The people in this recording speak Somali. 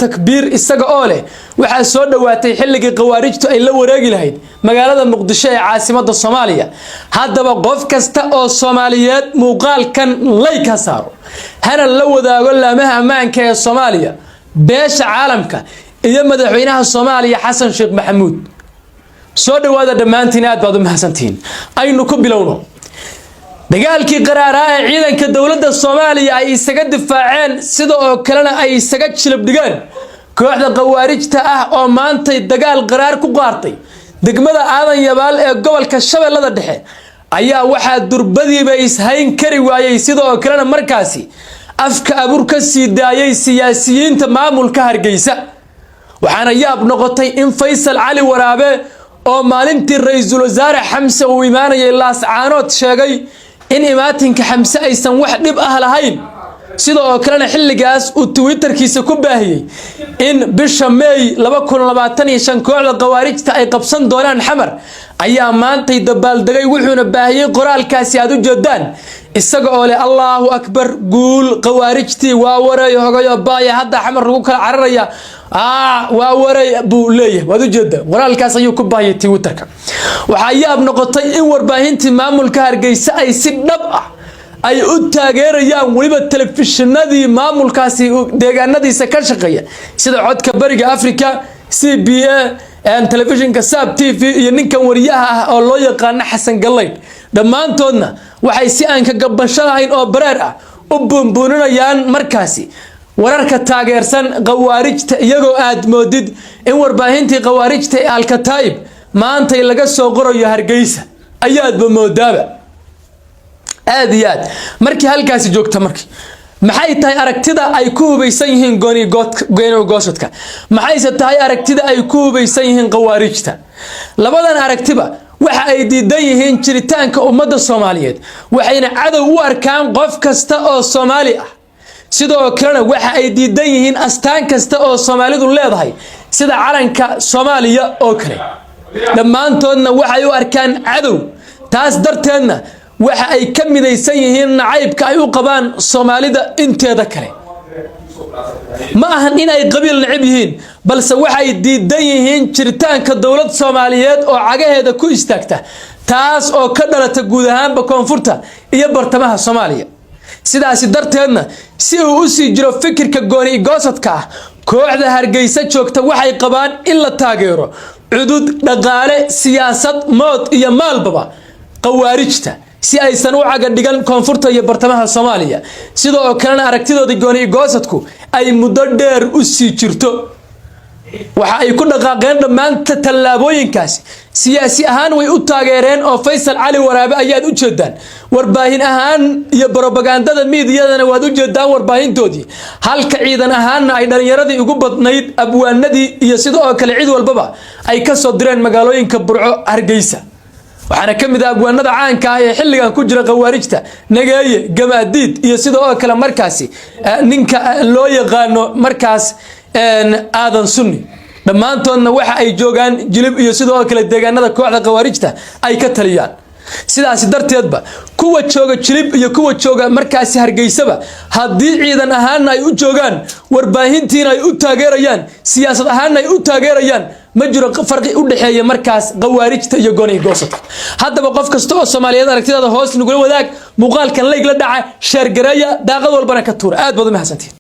Takbiir isaga oo leh waxaa soo dhowaatay xilligii Khawaarijtu ay la wareegi lahayd magaalada Muqdisho ee caasimadda Soomaaliya. Haddaba qof kasta oo Soomaaliyeed muuqaalkan like ha saaro, hana la wadaago laamaha ammaanka ee Soomaaliya, beesha caalamka iyo madaxweynaha Soomaaliya Xasan Sheekh Maxamuud. Soo dhowaada dhammaantiin, aad baad u mahadsantihiin. Aynu ku bilowno dagaalkii qaraaraa ee ciidanka dowladda Soomaaliya ay isaga difaaceen, sida oo kalena ay isaga jilib dhigeen kooxda Khawaarijta ah oo maantay dagaal qaraar ku qaartay degmada Aadan Yabaal ee gobolka Shabeellada Dhexe, ayaa waxaa durbadiiba ishayn kari waayey, sida oo kalena markaasi afka abur ka sii daayay siyaasiyiinta maamulka Hargeysa. Waxaana yaab noqotay in Faysal Cali Waraabe, oo maalintii ra-iisul wasaare Xamse uu imaanayay Laascaanood sheegay in imaatinka Xamse aysan wax dhib ah lahayn, sida oo kalena xilligaas uu Twitterkiisa ku baahiyey in bisha Meey 2025 kooxda Khawaarijta ay qabsan doonaan Xamar, ayaa maantay dabaaldegay, wuxuuna baahiyey qoraalkaasi aad u jeedaan, isaga oo leh "Allahu akbar, guul, Khawaarijtii waa wareey, hogayo baaya, hadda Xamar lagu kala cararaya, waa wareey" buu leeyahay. Waad ujeedaa, qoraalkaas ayuu ku baahiyay Twitterka. Waxaa yaab noqotay in warbaahintii maamulka Hargeysa ay si dhab ah ay u taageerayaan, weliba telefishinadii maamulkaasi deegaanadiisa ka shaqeeya, sida Codka Bariga Africa, CBA, telefishinka Saab TV iyo ninkan wariyaha ah oo loo yaqaano Xasan Galaydh. Dhammaantoodna waxay si aan ka gabasho lahayn oo bareer ah u buunbuuninayaan markaasi wararka taageersan Khawaarijta, iyagoo aad moodid in warbaahintii Khawaarijta ee Alkataa'ib maantay laga soo qorayo Hargeysa ayaadba moodaaba aad iyo aad. Markii halkaasi joogta, markii maxay tahay aragtida ay ku hubaysan yihiin gooni goosadka? Maxayse tahay aragtida ay ku hubaysan yihiin Khawaarijta? Labadan aragtiba waxa ay diidan yihiin jiritaanka ummadda Soomaaliyeed, waxayna cadow u arkaan qof kasta oo Soomaali ah. Sidoo kalena waxa ay diidan yihiin astaan kasta oo Soomaalidu leedahay, sida calanka Soomaaliya oo kale. Dhammaantoodna waxay u arkaan cadow, taas darteedna waxa ay ka midaysan yihiin nacaybka ay u qabaan Soomaalida inteeda kale. Ma ahan in ay qabiil necab yihiin, balse waxay diidan yihiin jiritaanka dowlad Soomaaliyeed oo cagaheeda ku istaagta, taas oo ka dhalata guud ahaanba koonfurta iyo bartamaha Soomaaliya. Sidaasi darteedna, si uu u sii jiro fikirka gooni goosadka ah, kooxda Hargeysa joogta waxay qabaan in la taageero cudud, dhaqaale, siyaasad, mood iyo maalbaba Khawaarijta, si aysan u caga dhigan koonfurta iyo bartamaha Soomaaliya, sidoo kalena aragtidooda gooni goosadku ay muddo dheer u sii jirto. Waxa ay ku dhaqaaqeen dhammaanta tallaabooyinkaasi. Siyaasi ahaan way u taageereen oo Faysal Cali Waraabe ayaad u jeedaan, warbaahin ahaan iyo brobagandada miidiyadana waad u jeedaan warbaahintoodii, halka ciidan ahaanna ay dhalinyaradii ugu badnayd, abwaanadii iyo sidoo kale cid walbaba ay kasoo direen magaalooyinka Burco, Hargeysa. Waxaana ka mid ah abwaanada caanka ah ee xilligan ku jira Khawaarijta Nageeye Gamaadiid iyo sidoo oo kale markaasi ninka loo yaqaano markaas Aadan Sunni. Dhammaantoodna waxa ay joogaan Jilib iyo sidoo kale deegaanada kooxda Khawaarijta ay ka taliyaan. Sidaasi darteedba, kuwa jooga Jilib iyo kuwa jooga markaasi Hargeysaba, haddii ciidan ahaanna ay u joogaan, warbaahintiina ay u taageerayaan, siyaasad ahaanna ay u taageerayaan, ma jiro farqi u dhexeeya markaas Khawaarijta iyo gooni goosadka. Haddaba qof kasta oo Soomaaliyeed, aragtidaada hoos nagula wadaag. Muuqaalkan like la dhaca, share gareeya, daaqad walbana ka tuura. Aad baad u mahadsantihin.